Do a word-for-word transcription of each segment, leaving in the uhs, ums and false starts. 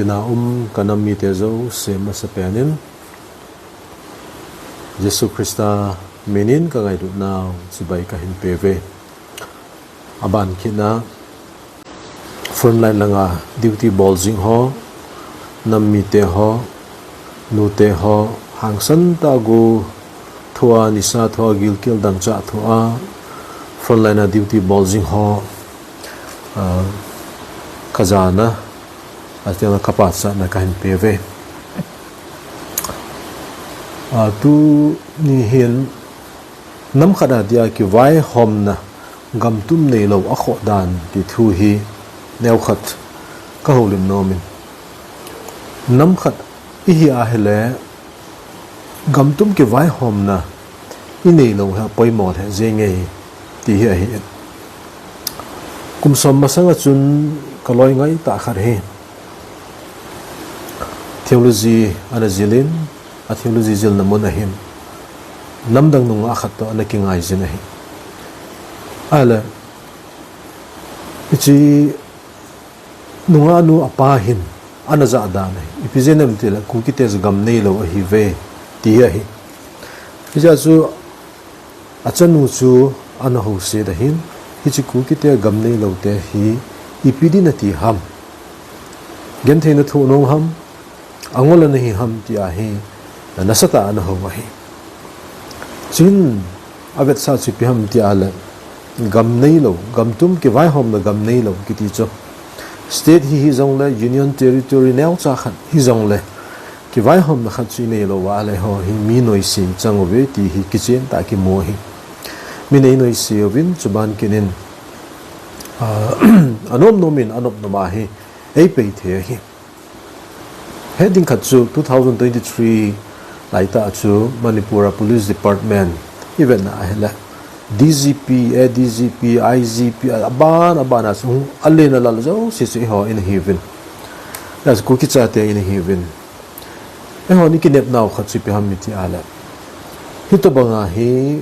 Tina um ka nam mite jouse masapen in Jesu Christa minin ka ngailutnau chibai kahin peuve. Aban kit na frontline langa duty bol jing ho, nam mite ho, nute ho, hangsan tah gu thua, nisa thua, gilkel dangchah thua frontline a duty bol jing ho, ah, ka jana, ati na ka pachatna kahin peuve. Ah, tuni hin nam khat a dia kivaihomna, gamtum neilou a khoh dan ti thu hi neokhat ka houlim nomin. Nam khat ihi ahile gamtum kivaihomna i neilou hi apoimo lheh jenge ti hi ahi. Kum som masanga chun ka loi ngaitah khat hi theology ana jilin, a theology jilna mun ahin namdang nungah khat toh ana kingaijin ahi. Ahile hiche nungah nu apa hin ana jah dan ahi. Ipi jeh inem itile Kukite chu gam neilou ahiuve ti hi ahi. Hijeh chun achanu chu ana houset ahin, hiche Kukite gam neiloute hi ipi din nati ham, genthei nathoh nom ham, angol ana hi ham tia hi nasatah ana hou ahi. Chuin avetsah chu ipi ham tia le, gam neilou, gamtum kivaihomna gam neilou kiti chu state hi hijongle, union territory neocha khat hijongle, kivaihomna khat chu i neilou a le eiho hi mi noise chang uve ti hi kichen tah kimu ahi. Mi nei noise uvin, chuban kinin, ah, anom nomin anop noma hi eipei thei ahi. Hetding khat chu two thousand twenty-three laitah chu Manipur a Police Department i vetna ahile D G P, A D G P, I G P, aban aban a chu alen alal jouse chu eiho in ahiuvin. Hijeh chun Kuki chate in ahiuvin. Eihon i kinepnau khat chu ipi ham iti ahile, hitobanga hi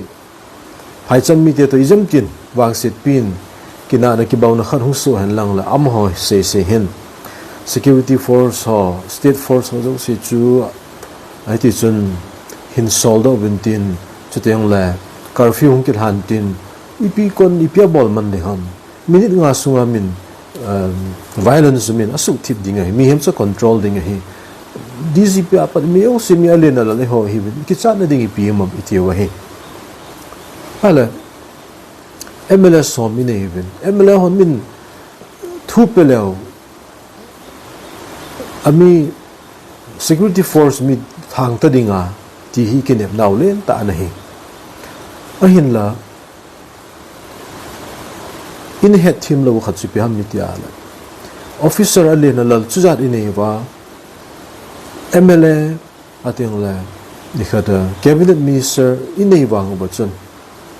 phaicham mite toh ijemtin vangsetpin kinahna kibaona khat hung soh henlang le amaho sese hin security force ho, state force ho jouse chu ahiti chun hin soldoh uvin tin, chuteng le curfew hung kilhan tin, ipi kon ipi abol man ding ham. Minute nga sunga min, um, violence min asuhthip ding ahi, mihem chu control ding ahi. D G P apat mi jouse mi alen alal eiho ihiuvin, kichatna ding ipi ham itiu ahi. Ahile M L A som i neiuvin, M L A hon min thu peleu, ami security force mi thangta dinga ti hi kinepnau lentah ana hi. Ahinla i hetthem lou khat chu ipi ham iti ahile, officer alen alal chujat i neiuva, M L A, ateng le, nikhat a cabinet minister i nei vang uva chun,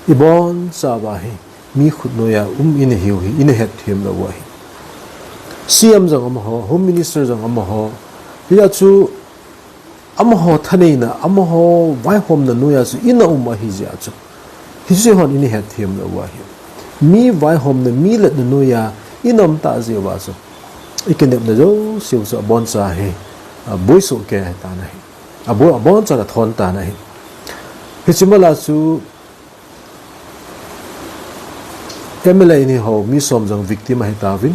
ibonchauva hi mi khut noiya um i nei hiu hi i hetthem lou u ahi. C M jong amaho, Home Minister jong amaho, hijeh chun amaho thaneina, amaho vaihomna noiya chu i um ahi jeh chun, hiche hon i hetthem lou u ahi. Mi vaihomna, mi letna noiya i um tah jeh uva chu, i kinepna jouse chu aboncha hi, a, boisoh kei tan ahi. Abo-, aboncha athon tan ahi. Hiche mala chu M L A in hi ho mi som jong victim ahi tauvin.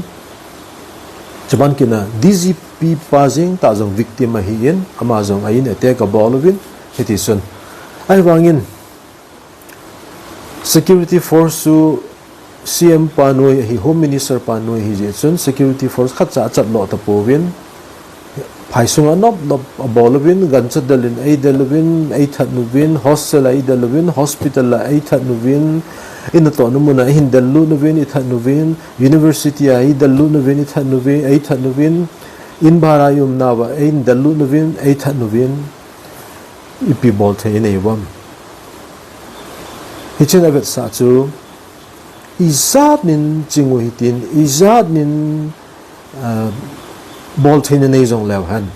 Chuban kit na D G P pa jeng tah jong victim ahin, ama jong a in attack abol uvin, hiti chun. Ahivangin, security force chu C M pa noi ahi, Home Minister pa noi ahi jeh chun, security force khatcha achat lou tapouvin, phai sunga nop nop abol uvin, gancha del in eidel uvin, eithat uvin, hostel a eidel uvin, hospital a eithat uvin, i natohna mun a eihin del lut uvin, eithat uvin, university a eidel lut uvin, eithat uvin, eithat uvin, in bhara i umnauva eidel lut uvin, eithat uvin, ipi bol thei i nei uvem. Hichun avetsah chu, ijat nin ching u hitin, ijat nin, ah, bol theina nei jong leu hen,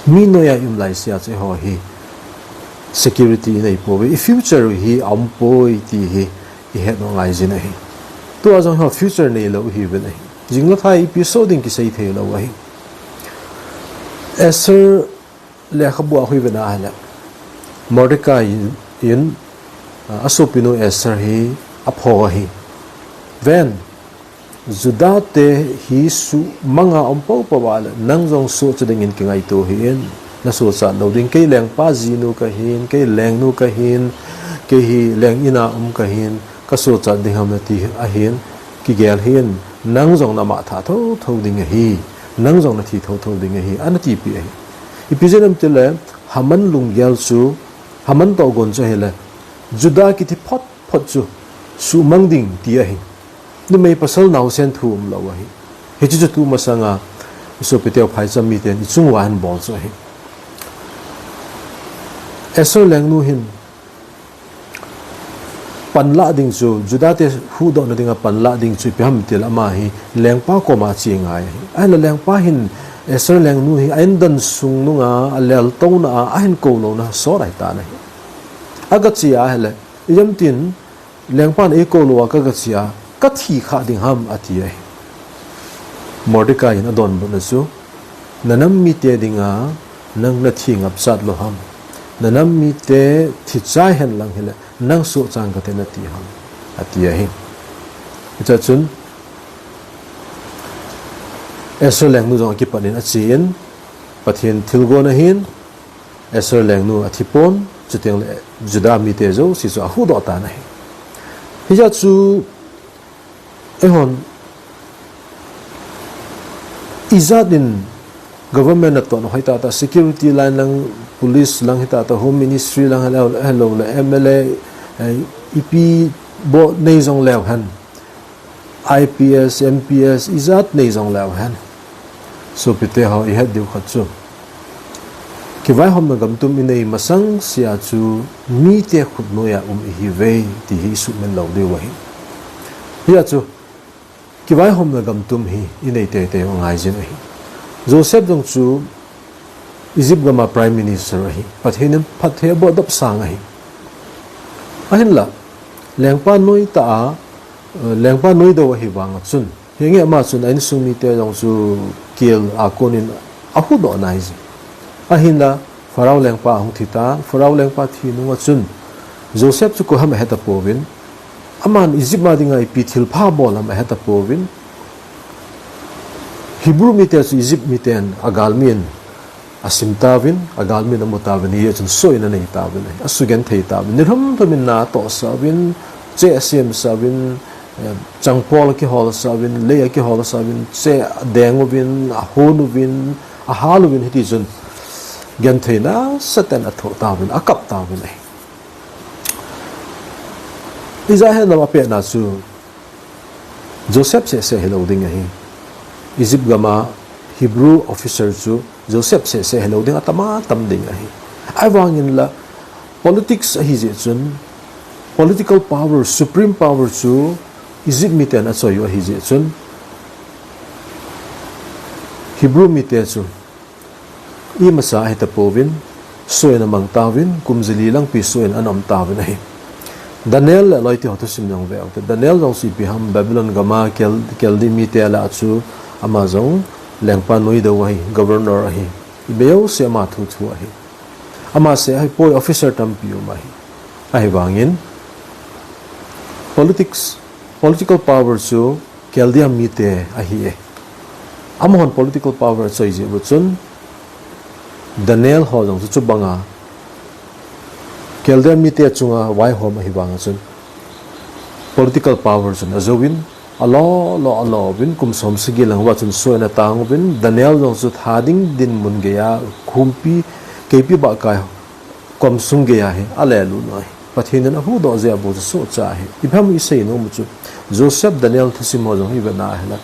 mi noiya i um laisea chu eiho hi security i nei pouve, i future hi aum poi ti hi i het u angaijin ahi. Tua jong eiho future neilou ihiuvin ahi. Jing le thai ipi soh ding kisei thei lou ahi. Esther lekhabu a hung vet na ahile, Mordecai in, a, asopinu Esther hi apho ahi. Ven, Juda te hi sumanga um popo a le, nang jong sohcha dingin kingaito hih in, na sohcha lou ding, kei lengpa jinu kahin, kei lengnu kahin, kei hi leng ina um kahin, ka sohcha ding ham nati ahin, kigel hih in, nang jong na mangthah thotho ding ahi, nang jong na thi thotho ding ahi, ana tipi ahi. Ipi jeh ham itile, Haman lunggel chu, Haman tohgon chu ahile, Juda kiti phot phot chu, sumang ding ti ahi. Numei pasal naosen thu umlou ahi. Hiche chu tu masanga, i sopiteu phaicham miten i chung uva ahin bol chu ahi. Esther lengnu hin, panlah ding chu, Juda te huhdoh na dinga panlah ding chu ipi ham itile ama hi lengpa koma ache ngai ahi. Ahile lengpa hin Esther lengnu hi a indan sung nunga aleltouna a, ahin kou louna sot ahitan ahi. Aga che a ahile, ijemtin, lengpan eikou lou a kaga che a, kathi kha ding ham ati ahi. Mordecai in adonbutna chu, na nam mite dinga, nang na thi ngapchat lou ham. Na nam mite thi chai hen lang hile, nang sohcha inge kati nati ham, ati ahi. Hichea chun, Esther lengnu jong akipat in ache in, Pathen thilgon ahin, Esther lengnu athipon, chuteng le Juda mite jouse chu ahuhdoh tan ahi. Hijeh chun, eihon, ijat in government natoh hoitah tah, security line lang, police lang hitah tah, home ministry lang hilou, hilou le M L A, eh, ipi bou nei jong leu hen, I P S, M P S, ijat nei jong leu hen. Sopite ho, ihet diu khat chu, kivaihomna gamtum inei masang sea chu mite khutnoiya um ihiuve, ti hi isuhmil lou diu ahi. Hijeh chun, kivaihomna gamtum hi inei teitei u angaijin ahi. Joseph jong chu Egypt gama Prime Minister ahi. Pathen in phatthei aboh dopsang ahi. Ahinla, lengpa noi tah a, eh, lengpa noi dou ahi vanga chun, henge ama chun a insung mite jong chu kel a konin ahuhdoh naiji. Ahinla, Pharaoh lengpa ahung thi tan, Pharaoh lengpa thi nunga chun, Joseph chu koi ham ahetapouvin, aman Egypt a dinga ipi thilpha abol ham ahetapouvin, Hebrew mite chu Egypt miten agalmin asim tauvin, agalmin amu tauvin, hijeh chun soh in anei tauvin, asugenthei tauvin, nilhum lhumin na atohsah uvin, cheh asemsah uvin, eh, changpol akiholsah uvin, lei akiholsah uvin, cheh adeng uvin, ahon uvin, ahal uvin, hitichun genthei nasatah in athoh tauvin, akap tauvin ahi. Ijat hihen lam apetna chu Joseph sehseh hilou ding ahi. Egypt gama Hebrew officer chu Joseph sehseh hilou ding, atam atam ding ahi. Ahivangin la politics ahijeh chun, political power, supreme power chu Egypt miten achoi u ahijeh chun, Hebrew mite chu imacha ahetapouvin, soh in amang tauvin, kum jali langpi soh in ana um tauvin ahi. Daniel le aloite ho thusim jong ve ute. Daniel jong chu ipi ham Babylon gama Kel-, Chaldean mite lah a chu ama jong lengpa noi dou ahi, governor ahi. Ipi jouse ama thu thu ahi. Ama seh ahipoi, officer tampi um ahi. Ahivangin politics, political power chu Chaldean mite ahi e. Amahon political power achoi jeh u chun, Daniel ho jong chu chubanga Chaldean mite chunga vaihom ahivanga chun, political power chun ajouvin, alo, alo, alo uvin, kum som sagi lang uva chun soh in atang uvin, Daniel jong chu tha ding dinmun geiya, khumpi, keipi bahkai, kom sung geiya hi alelut u ahi. Pathen in ahuhdoh jeh a bou chu sohcha ahi. Ipi ham isei nom u chu, Joseph, Daniel thusim ho jong hi ivet na ahile,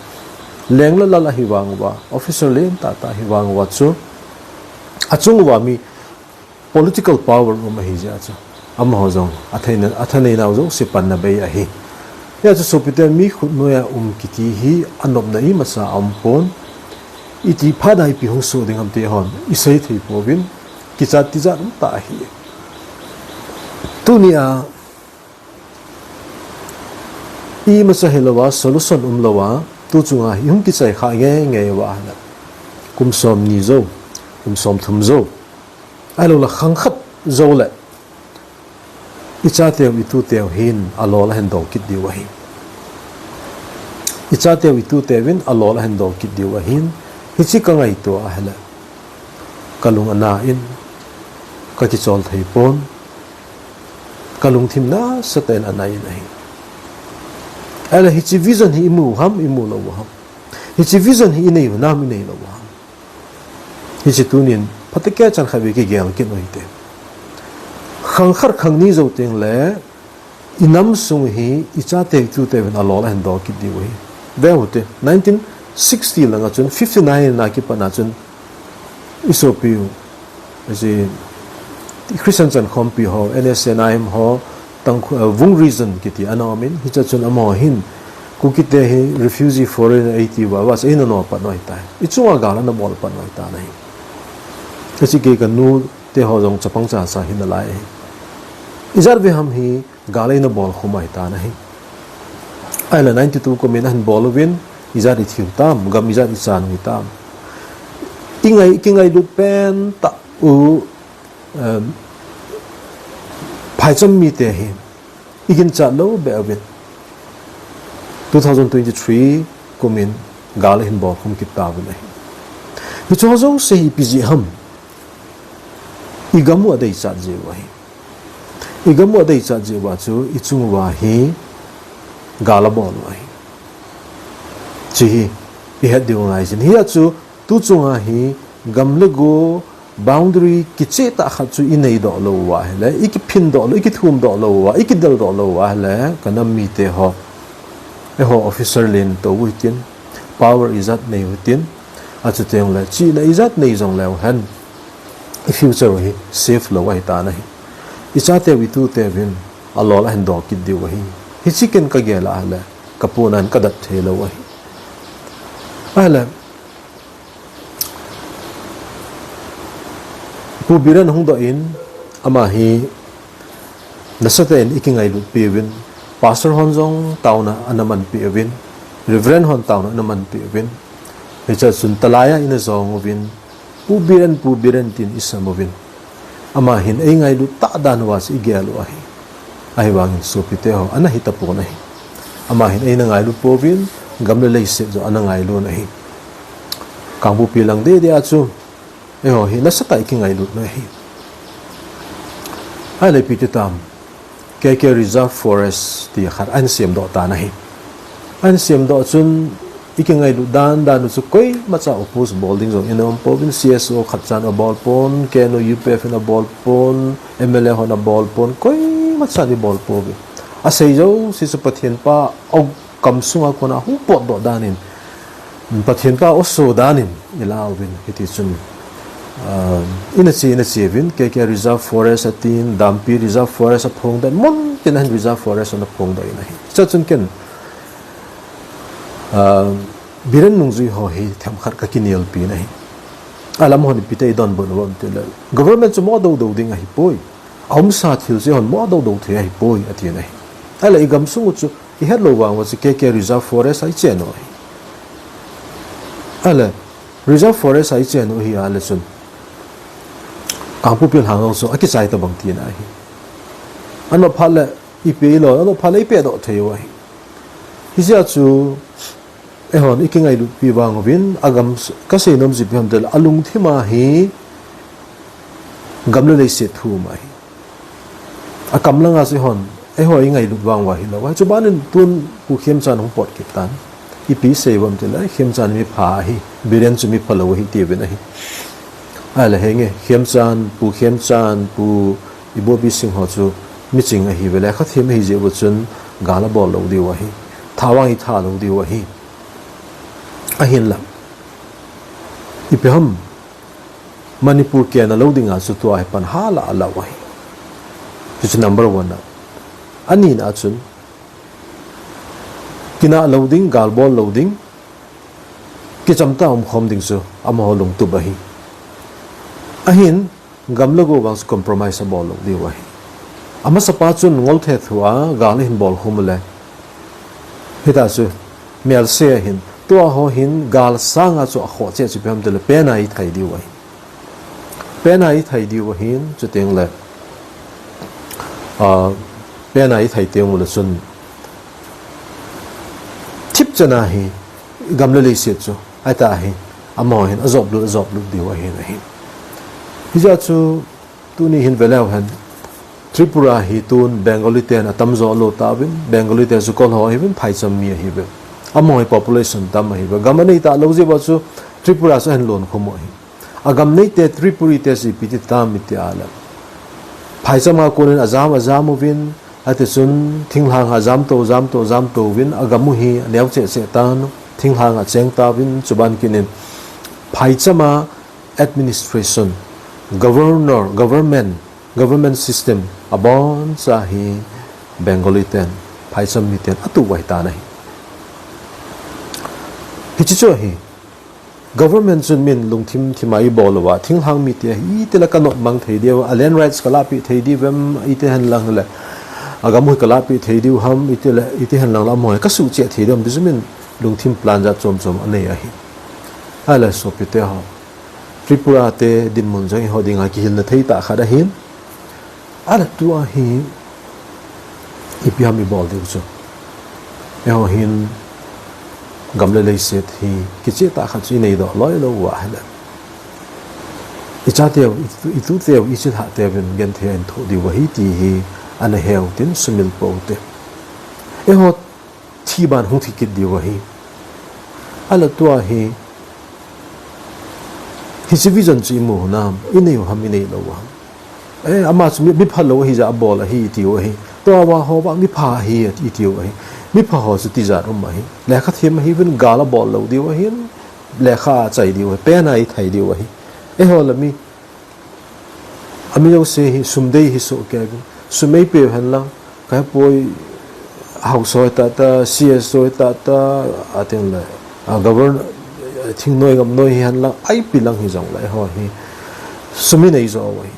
leng le lal ahivang uva, officer lentah tah ahivang uva chu, achung uva mi political power um ahijeh a chu, amaho jong athei na, athanei nau jouse panna bei ahi. Hijeh a chu sopite, mi khutnoiya um kiti hi anopna imacha aumpon, iti phat a ipi hung soh ding ham ti hon isei thei pouvin, kichat tijat um tah ahi. Tunia imacha hilouva, solution umlouva, tu chunga hi hung kichai kha ngeingei uva ahile, kum som ni jou, Kum som thum jou. Ahilou le khang khat jou le ichateu ituteu hin alol ahin dol kit diu ahi. Ichateu ituteuvin alol ahin dol kit diu ahin, hiche ka ngaito ahile kalung ana in, kakichol thei pon, kalungthim nasatah in ana in ahi. Ahile hiche vision hi imu ham, imu lou ham? Hiche vision hi inei u nam, inei lou ham? Hiche tunin phatecha chan khat vei kigel kit u hite. Khang khat khang ni jou teng le inam sung hi ichateu ituteuvin alol ahin dol kit diu ahi. Veu hite, nineteen sixty langa chun, fifty nine a kipat a chun isopiu, hiche Christian chankhompi ho, N S C N I M ho, Tangkhul, uh, Vung Region kiti ana um in, hiche chun amaho hin Kukite hi refugee foreigner eiti uva, uva chu eina nopat u ahitai. Ichunga gal ana bol pat u ahitai. Hiche kei kanu te ho jong chapang chacha hi nalai ahi. Ijat vei ham hi gal eina bol khum u ahitai. Ahile ninety two kumin ahin bol uvin, ijat ithil tam, gam ijat ichan u hitam. Ingai, ikingailut pen tah u, um, phaicham mite hi iginchat lou beh uvin, two thousand twenty-three kumin gal ahin bol khum kit tauvin ahi. Hiche ho jouse hi ipi jeh ham? Igam u adeichat jeh u ahi. Igam u adeichat jeh uva chu ichung uva hi gal abol u ahi. Hiche hi ihet diu ngai jin. Hia chu tu chunga hi gam le go boundary kicheh tah khat chu inei doh lou uva ahile, ikiphin doh lou, ikithum doh lou uva, ikidel doh lou uva ahile, kanam mite ho, eiho officer len tou u hitin, power ijat nei u hitin, achuteng le chihna ijat nei jong leu hen, i future u hi safe lou ahitai. Ichateu ituteuvin alol ahin dol kit diu ahi. Hiche ken kagel a ahile, kapona'n kadat thei lou ahi. Ahile, Pu Biren hung doh in, ama hi nasatah in ikingailut pi uvin, Pastor hon jong taona ana manpi uvin, Reverend hon taona ana manpi uvin, hiche chun talai a ina jong uvin, Pu Biren, Pu Biren tin isam uvin. Ama hin eingailut tah dan uva chu igel u ahi. Ahivangin sopite ho, ana hitapon ahi. Ama hin eina ngailut pouvin, gam le leiset joh ana ngailut ahi. Kangpokpi lang deh deh a chu, eiho hi nasatah a ikingailut u ahi. Ahile ipi ti tam, K K Reserve Forest ti khat ahin semdoh tan ahi. Ahin semdoh chun ikingailut dan dan u chu koimacha oppose bol ding jong ina um pouvin, C S O khat chan abol pon, K N O U P F in abol pon, M L A hon abol pon, koimacha in abol pouvin. Asei jouse chu Pathen pa, o, kam sunga kona hung potdoh danin, Pathen pa oso danin ila uvin, hiti chun, ah, ina che, ina che uvin, K K Reserve Forest atin, Dampi Reserve Forest aphongdoh in, mun tin ahin Reserve Forest ana phongdoh in ahi. Hiche chun ken, ah, Biren nungjui ho hi themkhat kakinelpi in ahi. Alam hon ipi ti idonbut u ham tile, government chu mo doudou ding ahipoi. Aumsa thil chu eihon mo doudou thei ahipoi, atin ahi. Ahile igamsung u chu ihet lou vang uva chu K K Reserve Forest a ichen u ahi. Ahile, Reserve Forest a ichen u ahi ahile chun, Kangpokpi lang jong chu akichai tabang tina ahi. Anop phat le ipe lou, anop phat le ipedoh thei u ahi. Hijeh a chu, eihon ikingailutpi vang uvin, agam s-, kasei nom chu ipi ham tile, alungthim a hi gam le leiset thu um ahi. Akam langa chu eihon, eiho ingailut vang uva hilou. Hiche banin tun Pu Khemchand hung pot kit tan. Ipi sei uvam tile, Khemchand mipha ahi, Biren chu mipha lou ahi tiuvin ahi. Ahile henge, Khemchand, Pu Khemchand, Pu Ibobi Singh ho chu miching ahiuve, lekhathem ahijeh uva chun gal abol lou diu ahi. Tha vang itha lou diu ahi. Ahinla, ipi ham, Manipur kena lou dinga chu tua hi pan hala alau ahi. Chu chu number one a. Anina chun, kinah lou ding, gal bol lou ding, kichamtah umkhom ding chu amaho lungtup ahi. Ahin, gam le go vang chu compromise abol lou diu ahi. Amasapa chun ngolthe thua gal ahin bol khum le, hita chu melse ahin, tua ho hin gal sanga chu akhoh cheh chu ipi ham tile pena ithai diu ahi. Pena i thei diu ahin, chuteng le, ah, pena i thei teng ule chun, thip chana hi, gam le leiset chu, aita hi, amaho hin, ajop lut, ajop lut diu ahin ahi. Hijeh chu, tuni hin veleu hen, Tripura hi tun Bengali ten atam jo lou tauvin, Bengali te chu Kol ho ahiuvin, phaicham mi ahiuve. Amaho hi population tam ahiuve. Gam anei talou jeh uva chu Tripura chu ahin lon khum u ahi. Agam neite Tripuri te chu ipi ti tam iti a le, phaicham a konin ajam, ajam uvin, ati chun thinglhang a jam to, jam to, jam to uvin, agam u hi aneo cheh cheh tan, thinglhang a cheng tauvin, chuban kinin phaicham a administration, governor, government, government system, aboncha hi Bengali ten, phaicham miten atuh u ahitan ahi. Hiche chu ahi, government chun min lungthim thim a ibol uva, thinglhang mite hi itile kanop mang thei diu, a land rights kalahpeh thei diu vem, iti henlang le, agam u hi kalahpeh thei diu ham, itile, iti henlang le, amaho hi kasuhcheh thei diu ham, ti chu min lungthim plan jat chom chom anei ahi. Ahile sopite ho, Tripura te dinmun jong eiho dinga kihilna thei tah khat ahin. Ahile tua hi ipi ham ibol diu chu. Eiho hin gam le leiset hi kicheh tah khat chu inei doh loi lou uva ahile, ichateu, itu-, ituteu, ichilhahteuvin genthei a inthoh diu ahi ti hi ana heu tin sumil pou te. Eiho thi ban hung thi kit diu ahi. Ahile tua hi, hiche vision chu imu u nam, inei u ham, inei lou u ham. Eh, ama chu mi, miphalou ahijeh a abol ahi itiu ahi. Tua vang ho vang mipha ahi itiu ahi. Mipha ho chu tijat um ahi. Lekha them ahiuvin gal abol lou diu ahin, lekha achai diu ahi, pena ithei diu ahi. Eiho le mi, ami jouse hi sum dei hi sohkei uvin. Sum eipeu henlang, kahepoi, haosa hi tah tah, C S O hi tah tah, ateng le, a, govern-, thingnoi ngamnoi hi henlang, ipi lang hijongle eiho hi sum inei jo u ahi.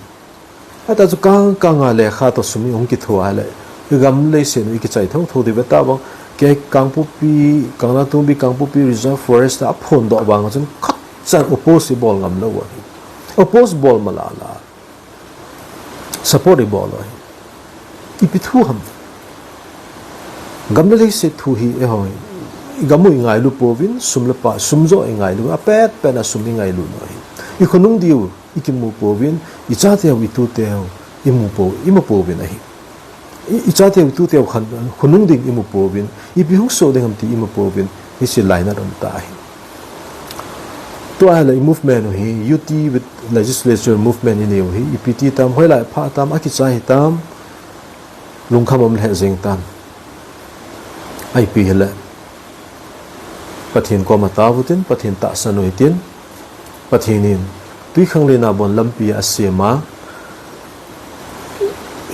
Ahita chu kang kang a lekha toh sum ihung kitho a le, igam leiset u ikichai thotho diu ve tabang, kei Kangpokpi, Kanglatongbi Kangpokpi Reserve Forest a aphondoh vang a chun khatcha oppose ibol ngam lou u ahi. Oppose bol mala la, support ibol u ahi. Ipi thu ham. Gam le leiset thu hi eiho hi, igam u ingailu pouvin, sum le pai, sum joh ingailu, apet pet a sum ingailu u ahi. Ikhonung diu ikimu pouvin, ichateu, ituteu imu pou, imu pouvin ahi. I, ichateu, ituteu khan, khonung ding imu pouvin, ipi hung soh ding ham ti imu pouvin, hiche lainat um tah ahi. Tua ahile i movement u hi, U T with legislature movement inei u hi, ipi ti tam, hoilai pha tam, akichai hitam, lungkham um lheh jeng tan. Ipi hile, Pathen koma tao utin, Pathen tahsan u hitin, Pathen in Twikhanglen a bon lampi asem a,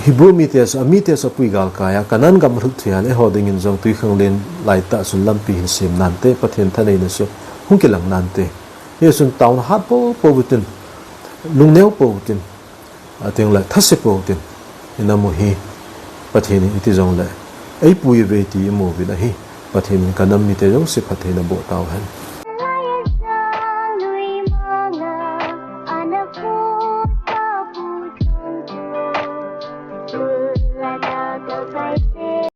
Hebrew mite chu, amite chu apui galkai a, Canaan gam alhut thei a le, eiho dingin jong Twikhanglen laitah chun lampi hin sem nante, Pathen thaneina chu hung kilang nante. Hichun taona hat pou pou utin, lungneo pou utin, ateng le thase pou utin, inam u hi Pathen in iti jongle eipui uve ti imu uvin ahi. Pathen in Canaan mite jouse phattheina boh tauhen.